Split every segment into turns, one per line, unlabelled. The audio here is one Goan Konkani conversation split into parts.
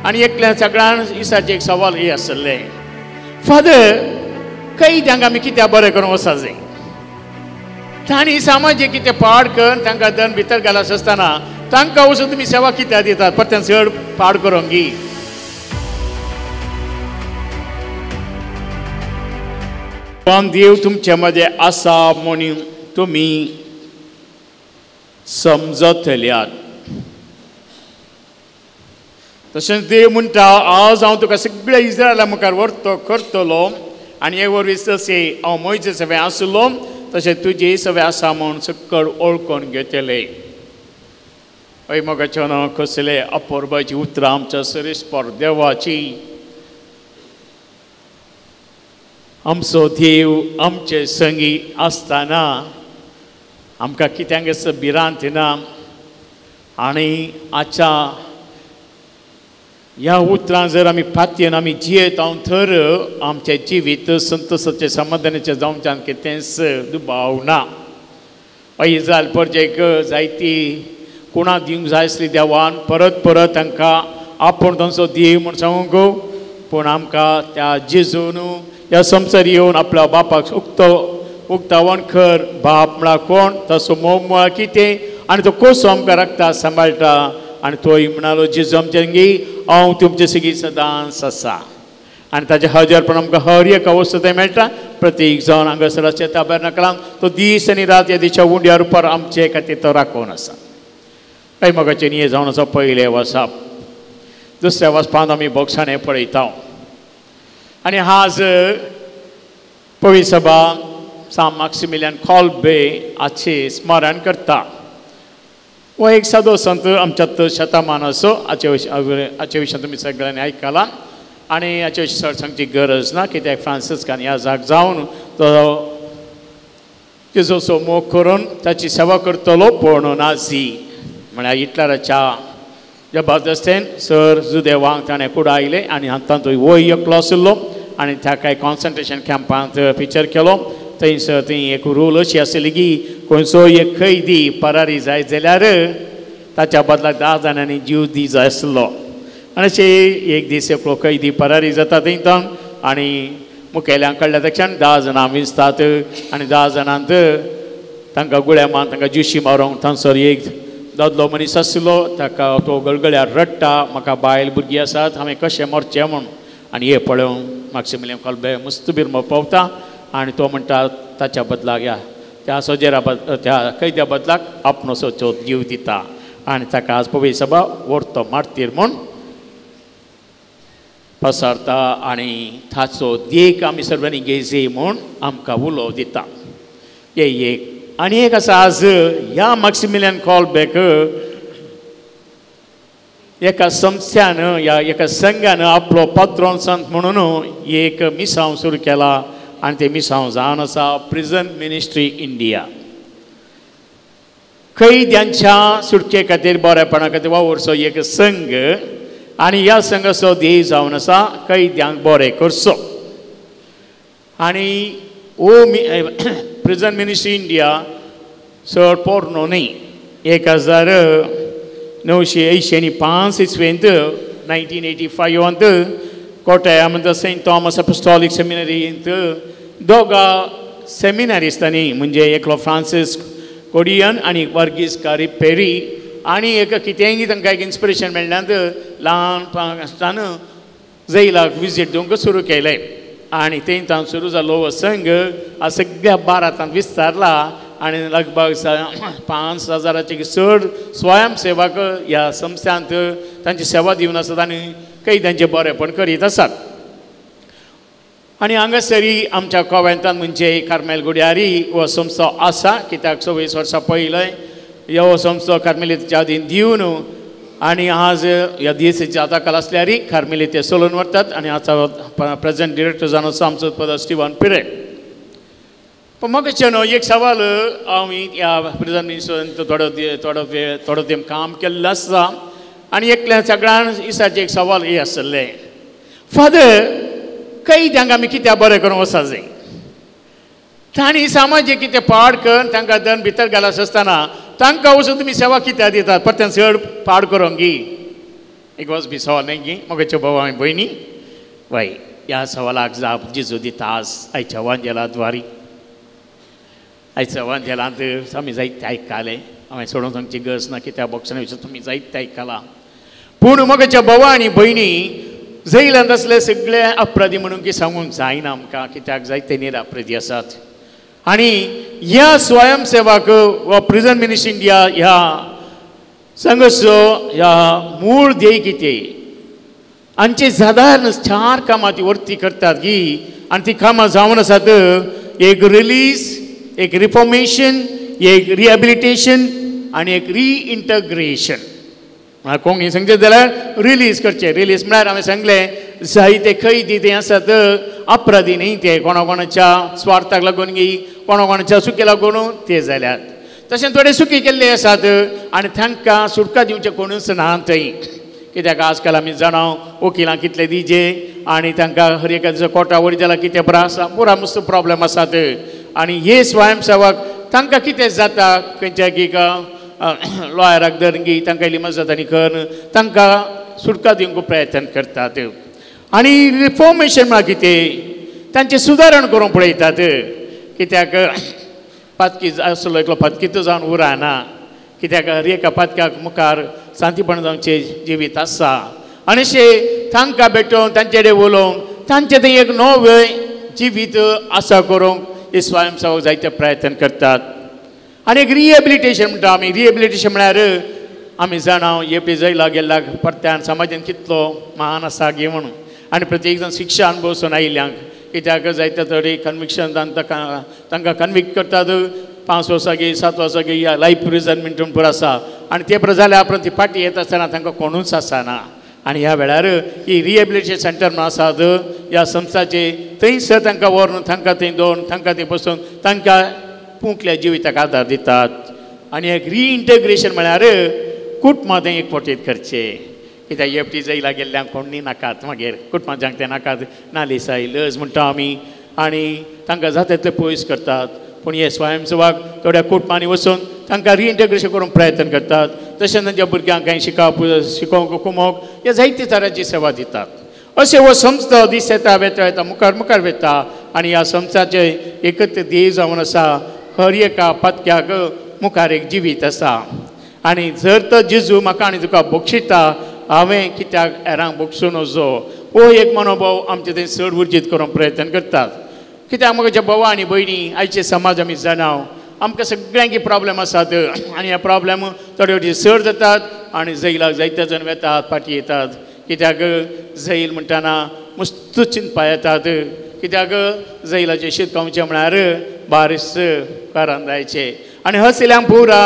आनी एकल्या सगळ्यान इसाचें एक सवाल हें आसलें, फादर कैद्यांक आमी कित्याक बरें करूंक वचूंक जाय? तांणी समाजे कितें पाड करून तांकां दन भितर घालस आसतना तांकां वचून तुमी सेवा कित्याक दितात, परत्यान चड पाड करूंक गी? पण देव तुमचे मदें आसा म्हणून तुमी समजतल्यात. तशेंच देव म्हणटा, आज हांव तुका सगळ्या इस्रायला मुखार व्हरतो करतलो आनी हे वरवीं जशें हांव मोयजे सगळें आसलो तशें तुजें सगळें आसा म्हूण सकळ ओळखून घेतले. हय मोगाचो न्हू, कसले अपुरबायची उतरां आमच्या सरेस्पर देवाची. आमचो देव आमचे संगी आसतना आमकां कित्याक भिरांत ना. आनी आजच्या ह्या उतरां जर आमी पातयेन आमी जियेत हांव तर आमचें जिवीत संतोशाचें समाधानाचें जावच्यान कितेंच दुबाव ना. इस्रायल परजेक जायती कुणां दिवंक जाय आसली देवान, परत परत तांकां आपूण तांचो देव म्हूण सांगूंक, पूण आमकां त्या जेजून ह्या संवसार येवन आपल्या बापाक उक्तो उक्तावण कर, बाप म्हळ्यार कोण, तसो मोग म्हळ्यार कितें आनी तो कसो आमकां राखता सांबाळटा. आनी तोय म्हणालो जेजू आमचे हांव तुमचे सगळीं सदांच आसा. आनी ताचें हजरपण आमकां हर एका वस्तू थंय मेळटा. प्रत्येक जावन हांगासर आसच्या ताबेरनाकलांत तो दीस आनी रात ह्या दिसा उंड्या रुपार आमचे खातीर तो राखून आसा. काय मोगाचें हें जावन आसा पयलें वसाप. दुसऱ्या वचपांत आमी बोगसाणें पळयता. आनी आज पवी सभा सांत माक्सिमिलियन कोल्बे हाचें स्मरण करता. हो एक सादो संत आमच्या शतमानाचो. हाचे विशीं तुमी सगळ्यांनी आयकलां आनी हाचे विशीं चड सांगची गरज ना, कित्याक फ्रांसिस्कान ह्या जाग जावन तो जेजूचो मोग करून ताची सेवा करतलो. पूण नाझी म्हळ्यार हिटलराच्या जबरदस्तेन सर जुदेवांक ताणें कुडायलें आनी तातूंत वय एकलो आशिल्लो आनी ताका कॉन्सन्ट्रेशन कॅम्पांत पिक्चर केलो. थंयसर थंय एक रूल अशी आसली की खंयचो एक कैदी परारी जायत जाल्यार ताच्या बदलाक 10 जाणांनी जीव दी जाय आसलो. आनी अशें एक दीस एकलो कैदी परारी जाता थंय तावन आनी मुखेल्यांक कळ्ळ्या तक्षण 10 जाणां विंचतात आनी 10 जाणांत तांकां गुळ्या मारून तांकां ज्युशी मारूंक थंयसर एक दादलो मनीस आसलो, ताका तो गळगळ्यार रडटा, म्हाका बायल भुरगीं आसात, हांवें कशें मरचें म्हूण. आनी हे पळोवन माक्सिमिलियन कोल्बे मस्त बिरमो पावता आनी तो म्हणटा ताच्या बदलाक ह्या त्या सोजेरा त्या कैद्या बदलाक आपणोसो जीव दिता आनी ताका आज पवी सभा व्हरतो मार्तीर म्हूण पसारता आनी ताचो देख आमी सर्वांनी घेयची म्हूण आमकां उलो दिता. हे एक आनी एक आसा, आज ह्या माक्सिमिलियन कोल्बेक एका संस्थ्यान ह्या एका संघान आपलो पात्रोन संत म्हणून एक मिसांव सुरू केला आनी तें मिसांव जावन आसा प्रिजन मिनिस्ट्री इंडिया. कैद्यांच्या सुटके खातीर बरेपणा खातीर वावुरचो एक संघ आनी ह्या संघाचो ध्येय जावन आसा कैद्यांक बरें करचो. आनी ओ प्रिजन मिनिस्ट्री इंडिया चड पोरणो न्ही, 1985 इसवेंत 1985 कोट्यां म्हणजे सेंट थॉमस अपोस्टॉलिक सेमिनरींत दोगा सेमिनारिस्तांनी म्हणजे एकलो फ्रांसीस कोडियन आनी वर्गीस कारी पेरी आनी एक कितेंय तांकां एक इन्स्पिरेशन मेळ्ळ्यान ल्हान आसतना जैलाक विजीट दिवंक सुरू केलें आनी थंय तांकां सुरू जालो हो संघ आज सगळ्या भारतांत विस्तारला आनी लगभग 5,000 चड स्वयंसेवक ह्या संस्थांत तांची सेवा दिवन आसात आनी कैद्यांचें बरेपण करीत आसात. आनी हांगासरी आमच्या कोवेंतान म्हणजे कार्मेल गुड्यारी हो संस्था आसा, कित्याक 26 वर्सां पयलें ह्यो संस्था कार्मेलीच्या अधीन दिवन आनी आज ह्या दिसाच्या हाताखाल आसल्यार कार्मेली ते चलोवन व्हरतात. आनी आतां प्रेजेंट डिरेक्टर जावन आसा आमचो पद स्टिवन पिरे. पूण म्हाका न्हू एक सवाल, हांव ह्या प्रिजन मिनिस्टरान थोडो थोडो वेळ थोडो तेंप काम केल्लो आसा आनी एकल्या सगळ्यान इसाचें एक सवाल हें आसलें, फादर कैद्यांक आमी कित्याक बरें करूंक वचूंक जाय? तांणी समाजे कितें पाड करून तांकां दन भितर घालस आसतना तांकां वचून तुमी सेवा कित्याक दितात, परत्यान चड पाड करूंक गी? एक वचपी सवाल न्ही की मोगाचे भाव आनी भयणी? वय, ह्या सवालाक जाप जेजू दिता आज आयच्या वांजेलाद्वारी. आयच्या वांजेलांत आमी जायते आयकले, हांवें सोडून सांगची गरज ना कित्याक बॉक्सां विशीं तुमी जायते आयकलां. पूण मोगाच्या भावा आनी भयणी, जैलांत आसले सगळे अपराधी म्हणून की सांगूंक जायना आमकां, कित्याक जायते निरापराधी आसात. आनी ह्या स्वयंसेवक वा प्रिजन मिनिस्ट्री इंडिया ह्या संघर्शो ह्या मूळ ध्येय कितें, आमचे सादारण 4 कामां ती वर्ती करतात की, आनी ती कामां जावन आसात एक रिलीज, एक रिफॉर्मेशन, एक रिहेबिलिटेशन आनी एक रिइंटग्रेशन. कोंकणी सांगचें जाल्यार रिलीज करचें. रिलीज म्हळ्यार हांवें सांगलें जायते कैदी ते आसात अपराधी न्ही, ते कोणा कोणाच्या स्वार्थाक लागून गी कोणा कोणाच्या चुकी लागून ते जाल्यात. तशें थोडे सुकी केल्ले आसात आनी तांकां सुटका दिवचें कोणूच ना थंय, कित्याक आजकाल आमी जाणा वकिलां कितले दिजे आनी तांकां हर एका दिसा कोर्टा वयर जाल्यार कितें आसा पुरा मस्त प्रोब्लेम आसात. आनी हे स्वयंसेवक तांकां कितें जाता खंयच्या की लॉयराक धरून गी तांकां इल्ली मजत आनी करून तांकां सुटका दिवंक प्रयत्न करतात. आनी रिफॉर्मेशन म्हळ्यार कितें, तांचें सुदारण करूंक पळयतात. कित्याक पातकी आसलो एकलो पातकीत जावन उरना, कित्याक हर एका पातक्याक मुखार शांतीपण जावचें जिवीत आसा. आनी अशें तांकां भेटोवन तांचे कडेन उलोवन तांचें थंय एक नवें जिवीत आसा करूंक हे स्वयंसेवक जायते प्रयत्न करतात. आनी एक रिहेबिलिटेशन म्हणटा आमी. रिहेबिलिटेशन म्हळ्यार आमी जाणा एपी जैला गेल्ल्याक परत्यान समाजान कितलो महान आसा गे म्हणून, आनी प्रत्येक जाण शिक्षा अनुभवसून आयिल्ल्यांक, कित्याक जायते थोडी कन्विक्शन तांकां कन्विक्ट करतात 5 वर्सां गे 7 वर्सां गे या लायफ प्रिजनमेंट पुरो आसा. आनी ते पुरो जाल्या उपरांत ती फाटी येता आसतना तांकां कोणूच आसना. आनी ह्या वेळार ही रिहेबिलिटेशन सेंटर म्हणून आसात ह्या संस्थाचे, थंयसर तांकां व्हरून तांकां थंय दवरून तांकां थंय बसून तांकां पुंकल्या जिविताक आदार दितात. आनी एक रिइंटग्रेशन म्हळ्यार कुटुंबां थंय एकवटीत करचें, कित्याक एफटी जैला गेल्ल्यांक कोण नाकात मागीर कुटुंबांक ते नाकात, नालिसाय लज म्हणटा आमी, आनी तांकां जाता तितलें पयस करतात. पूण हे स्वयंसेवक थोड्या कुटुंबांनी वचून तांकां रिइंटग्रेशन करूंक प्रयत्न करतात. तशें तांच्या भुरग्यांक कांय शिकोवंक कुमोवंक हे जायते तरांची सेवा दितात. अशें हो संस्था दीस येता वेता येता मुखार मुखार वता. आनी ह्या संस्थाचें एकत्र ध्येय जावन आसा हर एका पातक्याक मुखार एक जिवीत आसा. आनी जर तर जेजू म्हाका आनी तुका बक्षिता, हांवें कित्याक हेरांक बक्षूं नजो, हो एक मनोभाव आमचे थंय चड उर्जीत करूंक प्रयत्न करतात. कित्याक म्हज्या भावा आनी भयणी, आयचे समाज आमी जाणा आमकां सगळ्यांकी प्रोब्लेम आसात आनी हे प्रोब्लेम थोडे फावटी चड जातात आनी जैलाक जायते जाण वेतात फाटीं येतात. कित्याक जैल म्हणटना मस्त चिंतपा येतात, कित्याक जैलाचें शीत खावचें म्हळ्यार बारीस कारान जायचें. आनी हसल्यांक पुरा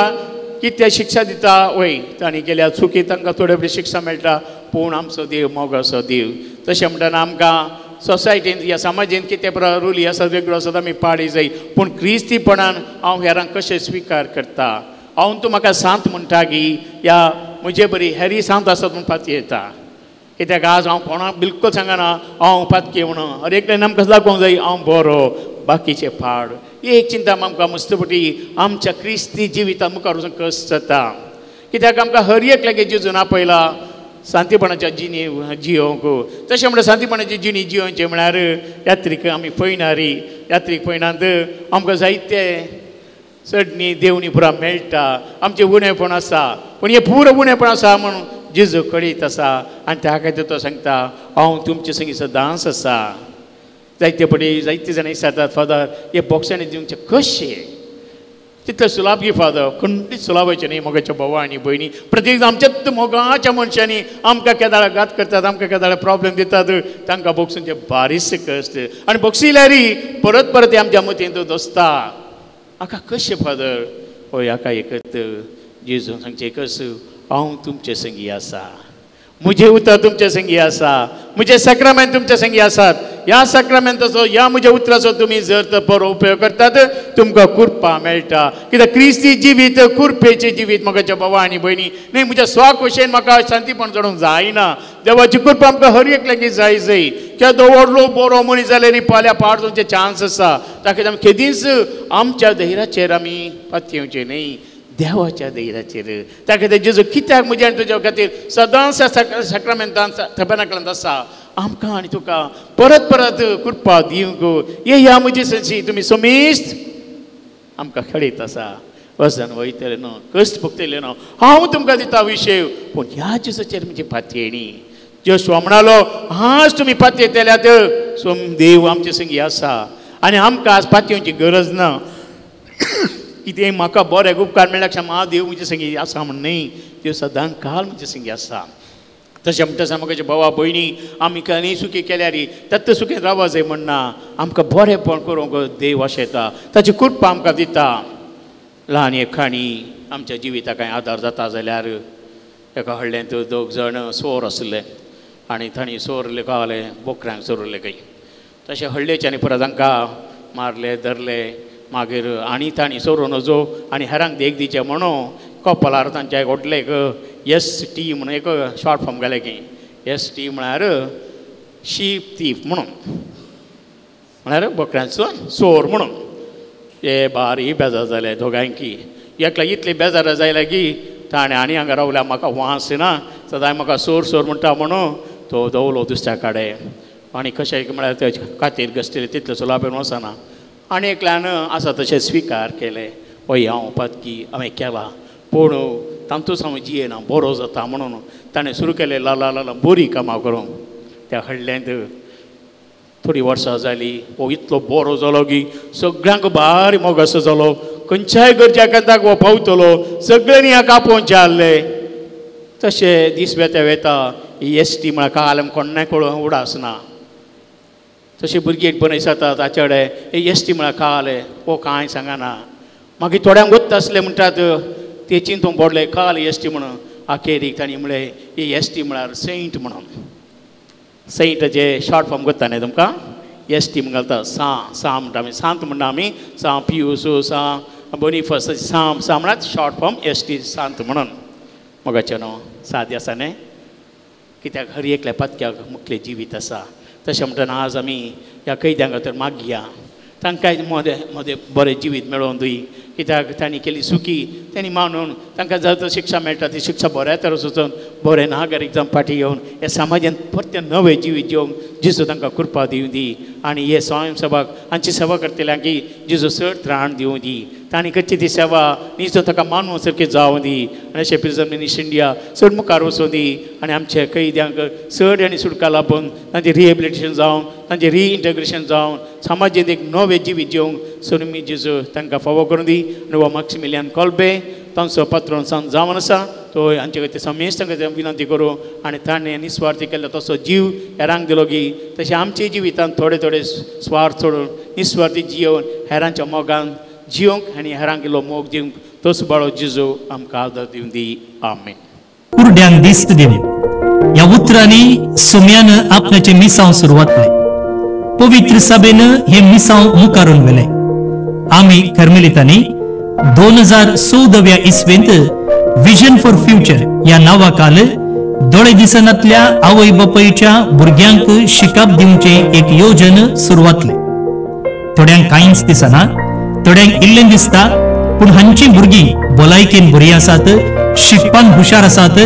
कितें शिक्षा दिता वय, तांणी केल्या चुकी तांकां थोडे फावटी शिक्षा मेळटा, पूण आमचो देव मोगाचो देव. तशें म्हणटना आमकां सोसायटीन ह्या समाजेन कितें रुली आसात वेगळ्यो आसात आमी पाळी जाय, पूण क्रिस्तीपणान हांव हेरांक कशें स्विकार करता, हांव तूं म्हाका सांत म्हणटा की ह्या म्हजे बरी हेरी सांत आसात म्हूण पातयेता येता. कित्याक आज हांव कोणाक बिलकूल सांगना हांव पातकी म्हणून, हर एकल्यान आमकां दाखोवंक जाय हांव बरो बाकीचे पाड. एक चिंता आमकां मस्तपटी आमच्या क्रिस्ती जिविता मुखार वचून कश्ट जाता, कित्याक आमकां हर एकल्याक जेजून आपयला शांतीपणाच्या जिणी जियोवंक. तशें म्हळ्यार शांतीपणाची जिणी जियोवचें म्हळ्यार यात्रीक आमी पयणारी, यात्रीक पयणांत आमकां जायते चडणी देवणी पुरा मेळटा, आमचें उणेपण आसा, पूण हें पुरो उणेपण आसा म्हणून जेजू कळीत आसा. आनी त्या खातीर तो सांगता हांव तुमचे संगी सदांच आसा. जायते पटी जायते जाणां विचारतात फादर हे बॉक्सांनी दिवचें कशें, तितलें सुलाभ गी फादर? खंडीत सुलाभाचें न्ही मोगाच्या भावा आनी भयणी. प्रत्येक आमच्याच मोगाच्या मनशांनी आमकां केदाळा घात करतात, आमकां केदाळा प्रोब्लेम दितात, तांकां बॉक्सूंचे बारीस कश्ट. आनी बॉक्सिल्यारी परत परत आमच्या मतींत दसता हाका कशें फादर? हय, हाका एकच जेजून सांगचें एकच, हांव तुमचे संगी आसा, म्हजें उतर तुमचे संगी आसा, म्हजें साक्रामेंत तुमचे संगी आसात. ह्या साक्रामेंताचो ह्या म्हज्या उतराचो तुमी जर तर बरो उपयोग करतात तुमकां कृपा मेळटा. कित्याक क्रिस्ती जिवीत कृपेचें जिवीत म्हज्या भावा आनी भयणी न्ही, म्हज्या स्वखुशेन म्हाका शांतीपण चडोवंक जायना. देवाची कृपा आमकां हर एकल्याक जाय जाय. केदो व्हडलो बरो मनीस जाल्यार न्ही फाल्यां पाड जावचे चान्स आसा. ताका आमी केदींच आमच्या धैर्याचेर आमी पातयेवचें न्ही. देवाच्या धैर्याचेर. त्या खातीर जेजू कित्याक म्हज्या आनी तुज्या खातीर सदांच साक्रामेंतान तबेनाकलांत आसा आमकां आनी तुका परत परत कृपा दिवंक. ये ह्या म्हजी संशी तुमी समेस्त आमकां खेळयत आसा. वजन वयतलें न्हू, कश्ट भोगतलें न्हू, हांव तुमकां दिता विशय, पूण ह्या जेजूचेर म्हजी पातयेणी. जेजू म्हणालो आज तुमी पातयेतल्यात, सोम देव आमचे संगी आसा आनी आमकां आज पातयेवची गरज ना. कितें म्हाका बरें उपकार मेळ्ळ्या क्षमा देव म्हजे संगी आसा म्हण न्हय, त्यो सदां काल म्हजे संगी आसा. तशें म्हणटा म्हाका भावा भयणी आमी कांय सुखी केल्यार तत्त सुखी रावा जाय म्हणना, आमकां बरेंपण करूंक देव आशेता, ताची कृपा आमकां दिता. ल्हान एक काणी आमच्या जिविताक कांय आदार जाता जाल्यार एका हळ्ळेंत दोग जाण सोर आसले आनी तांणी सोरले गावले बोकऱ्यांक सोरले खंय. तशें हळ्ळेच्यानी परत तांकां मारले धरले, मागीर आनी तांणी सोरून वचो आनी हेरांक देख दिवचें म्हणून कपलार तांच्या एक व्हडलें एक एस टी म्हणून एक शॉर्ट फॉर्म घालें की एस टी म्हळ्यार शीप थीफ म्हणून, म्हळ्यार बोकऱ्यांचो चोर म्हणून. हे बारी बेजार जाले दोगांयकी. एकल्या इतले बेजार जायले की ताणें आनी हांगा रावल्या म्हाका वास ना, सदांय म्हाका सोर सोर म्हणटा म्हणून तो दवलो दुसऱ्या कडेन. आनी कशें म्हळ्यार ते खातीर घसतले तितले सुलाबेन वचना. आनी एकल्यान आसा तशें स्विकार केलें, हय हांव पातकी हांवें केला, पूण तातूंत हांव जियेना, बरो जाता म्हणून ताणें सुरू केलें ला ला ला बरी कामां करूंक. त्या हळ्ळेंत थोडीं वर्सां जालीं, हो इतलो बरो जालो की सगळ्यांक भारी मोगासो जालो, खंयच्याय गरज्या कांताक हो पावतलो, सगळ्यांनी हाका आपोवचें आहलें. तशें दीस वेता वेता ही एस टी म्हळ्यार काल कोण्णाय कळून उडासना. तशें भुरगीं एक बरें जाता ताचे कडेन हे एस टी म्हळ्यार काल हो कांय सांगना. मागीर थोड्यांक वता आसले म्हणटात ते चिंतूंक पडले काल एस टी म्हणून. आखेरीक तांणी म्हणलें ही एस टी म्हळ्यार सेंट म्हणून. सेंटाचे शॉर्ट फॉर्म करता न्ही तुमकां, एस टी घालता सा सा म्हणटा आमी, सांत म्हणटा आमी, सा पियूस सा बोनिफस सा सा म्हळ्यार शॉर्ट फॉर्म एस टी सांत म्हणून. मोगाचें न्हू सादें आसा न्ही, कित्याक हर एकल्या पातक्याक मुखलें जिवीत आसा. तशें म्हणटना आज आमी ह्या कैद्यांक तर मागया तांकां मदें मदें बरें जिवीत मेळोवन दी, कित्याक तांणी केली सुखी तांणी मानून तांकां जाय शिक्षा मेळटा ती शिक्षा बऱ्या तर वचून बरें नागरीक जावन फाटीं येवन ह्या समाजान परतें नवें जिवीत जेवंक जेजू तांकां कृपा दिवं दी. आनी हे स्वयंसेवक हांची सेवा करतल्यांक जेजू चड त्राण दिवं दी, तांणी करची ती सेवा निजो ताका मानून सारकी जावं दी. आनी अशें प्रिजन मिनिस्ट्री इंडिया चड मुखार वचूं दी आनी आमच्या कैद्यांक चड आनी सुटका लाबून तांचें रिहेबिलिटेशन जावन तांचें रिइंटग्रेशन जावन समाजांत एक नवें जिवीत जेवंक सोनमी जेजू तांकां फावो करूं दी. आनी हो मॅक्सिमिलियन कोल्बे तांचो पात्रोन सांत जावन आसा तो हांचे खातीर समेस्त तांकां विनंती करूं आनी ताणें निस्वार्थी केल्लो तसो जीव हेरांक दिलो की तशें आमच्या जिवितांत थोडे थोडे स्वार्थ सोडून निस्वार्थी जियोवन हेरांच्या मोगान जिवंक आनी हेरांक इल्लो मोग दिवंक तोच बाळो जेजू आमकां आदार दिवं दी. आमेन.
कुरड्यांक दिस्त दिवं ह्या उतरांनी सुम्यान आपल्याचें मिसांव सुरवातलें. पवित्र सभेन हें मिसांव मुखारून व्हेलें. आमी कर्मेलितांनी 2014व्या इस्वेंत विजन फॉर फ्युचर ह्या नांवाखाल दोळे दिसनातल्या आवय बापायच्या भुरग्यांक शिकप दिवचें एक योजन सुरवातलें. थोड्यांक कांयच दिसना, थोड्यांक इल्लें दिसता, पूण हांचीं भुरगीं भलायकेन बरीं आसात, शिकपान हुशार आसात,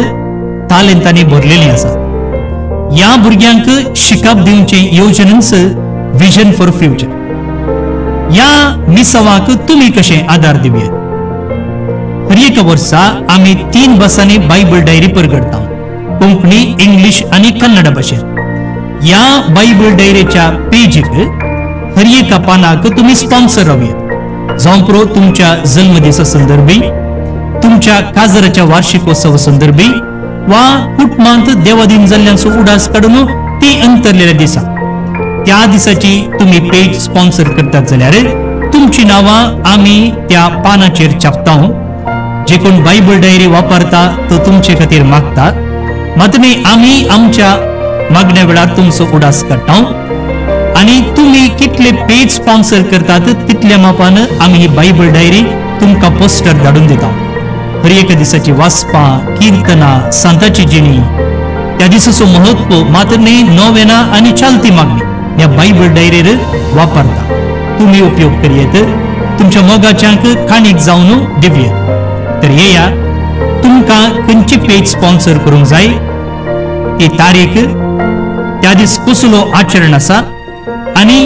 तालेंतांनी भरलेलीं आसात. ह्या भुरग्यांक शिकप दिवचें योजनच विजन फॉर फ्युचर. ह्या मिसावाक तुमी कशें आदार दिवयेत? हर एका वर्सा आमी 3 भासांनी बायबल डायरी परगडटा, कोंकणी, इंग्लीश आनी कन्नड भाशेंत. ह्या बायबल डायरीच्या पेजीक हर एका पानाक तुमी स्पॉन्सर रावयेत. जावं पुरो तुमच्या जल्मदिसा संदर्भी, तुमच्या काजराच्या वार्षिकोत्सवा संदर्भी वा कुटुंबांत देवादीन जाल्ल्यांचो उडास काडून ती अंतरलेल्या दिसा त्या दिसाची तुमी पेज स्पॉन्सर करतात जाल्यार तुमची नांवां आमी त्या पानाचेर छापता. जे कोण बायबल डायरी वापरता तो तुमचे खातीर मागता, मात न्ही आमी आमच्या मागण्या वेळार तुमचो उडास काडटा आनी तुमी कितले पेज स्पॉन्सर करतात तितल्या मापान आमी ही बायबल डायरी तुमकां पोस्टर धाडून दिता. हर एका दिसाची वाचपां, किर्तनां, सांताची जिणी, त्या दिसाचो महत्व, मात न्ही नोवेना आनी चालती मागणी ह्या बायबल डायरीर वापरता. तुमी उपयोग करयेत, तुमच्या मोगाच्यांक काणीक जावन दिवयेत. तर येया, तुमकां खंयची पेज स्पॉन्सर करूंक जाय ती तारीख, त्या दीस कसलो आचरण आसा आनी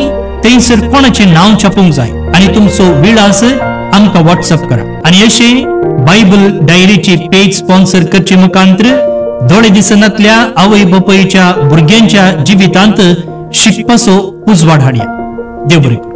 थंयसर कोणाचें नांव छापूंक जाय आनी तुमचो विळास आमकां व्हॉट्सअप करा. आनी अशें बायबल डायरीची पेज स्पॉन्सर करचे मुखांतर दोळे दिसनातल्या आवय बापायच्या भुरग्यांच्या जिवितांत शिकपाचो उजवाड हाडया. देव बरें करूं.